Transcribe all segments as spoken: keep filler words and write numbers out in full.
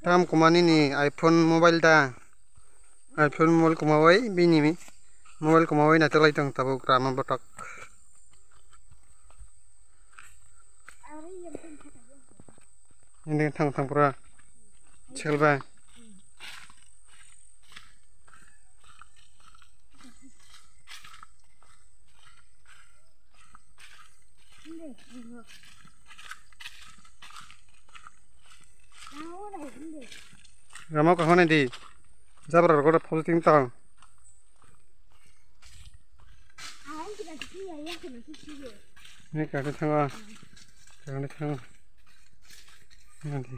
Tam kuma nini iPhone mobile da. iPhone mobile kuma bai bini mobile kuma bai na telai tong tabuk rama botok. Ini thang thang pura. Chel bai. Rama kahone di. Jabra rogo da positive tang. Ni kati thango. Kati thango. Nanti.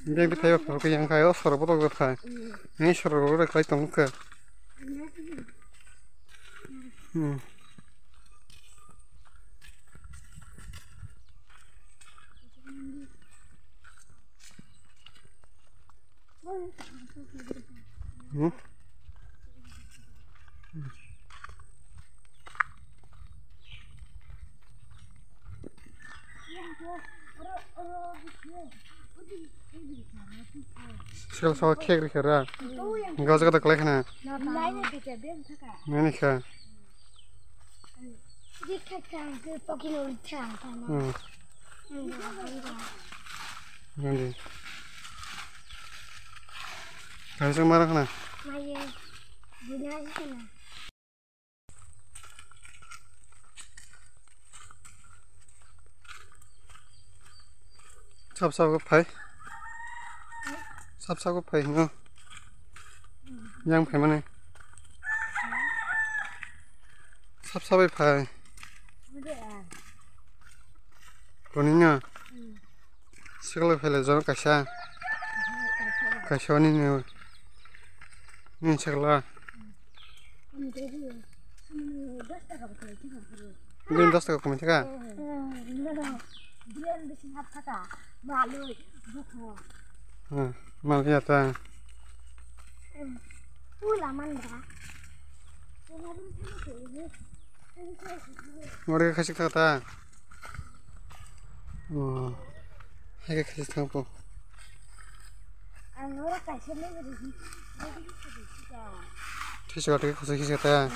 Beng bithai o phuru khe yang khai o soro botok bwthai. Ni soro rok rek lai tong kha. Hmm. Hmm? Sel so khek ri khera. Gajak ta klai khana. Nani kha. Hmm. Nandi. Kaisa mara khana. Sap sap phai. Sap sap phai no. Yang phai mane. Sap sap phai. Koni no. Sikla phele jon kaisa. Kaisa ni ni. Ni sikla. Din dos taka kumi taka. Hmm, mal ya ta. Pula mandra. Ngori kasik taka ta. Oh. Hai ke khasi thang po. Ang oro kaisa le re di. Thisa kati khasi khasi ta.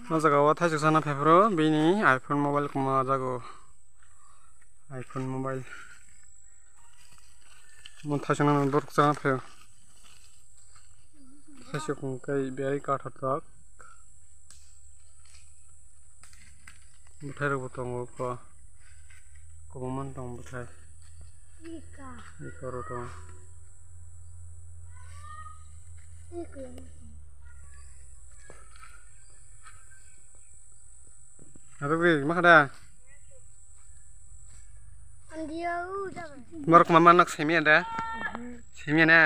O jaga o thaisok sana phaiphuru bini iPhone mobile kwma jago. iPhone mobile. Mo thaisok nang borok sana phaio. Thaisok hwnkhe biyai kathortok. Bwthairokbo tongo kho. Kwbangma tongo bwthai. Ika. Ika oro tongo. Ika. Arugri, ma khada? Andia u jaga. Borok mama nok semiya da? Semiya na?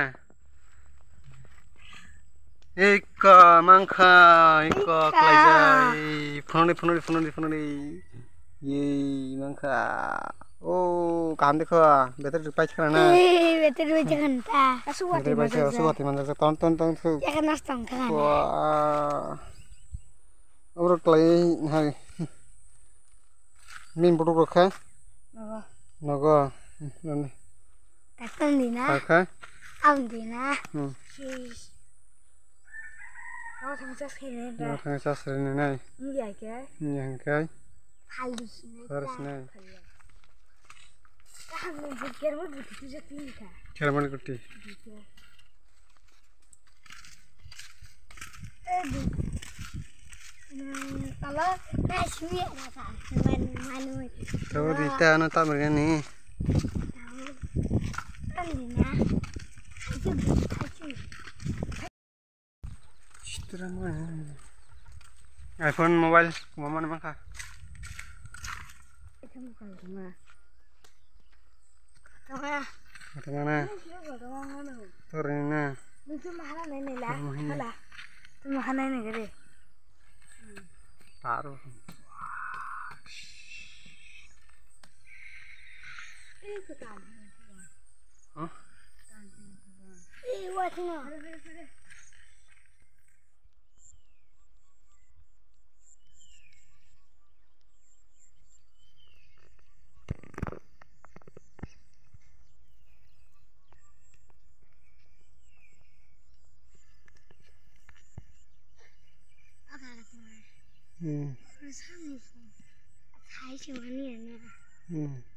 Iko mangkha, iko. Iko. Klaijai. Phunani, phunani, phunani, phunani. Yei mangkha. O, kaham dekho. Battery pai khana na. Ei, battery pai khana ta. Asu wati. Battery pai manjak, asu wati manjak. Ton, ton, ton, su. Yakan nas tong khana. Wah. Oro klai hai. Min botok rok kha. Nogo. Nogo. Nani. Taktam dina. Kha kha. Am dina. Hmm. Sis. Nogo thang chas khe ne. Nogo thang chas khe ne nai. Ngi ai ke. Ngi ai ke. Phal di sinai. Phal di sinai. Kaham ni bukher mo buti tu jak ni kha. Kher mo buti. Tabo rita ano tamrigani. Sitra mo. iPhone mobile mama ni mangkha. Tama na. Torina. Tama hini. Tama hini gede. Taro. Huh? Hmm. Hmm.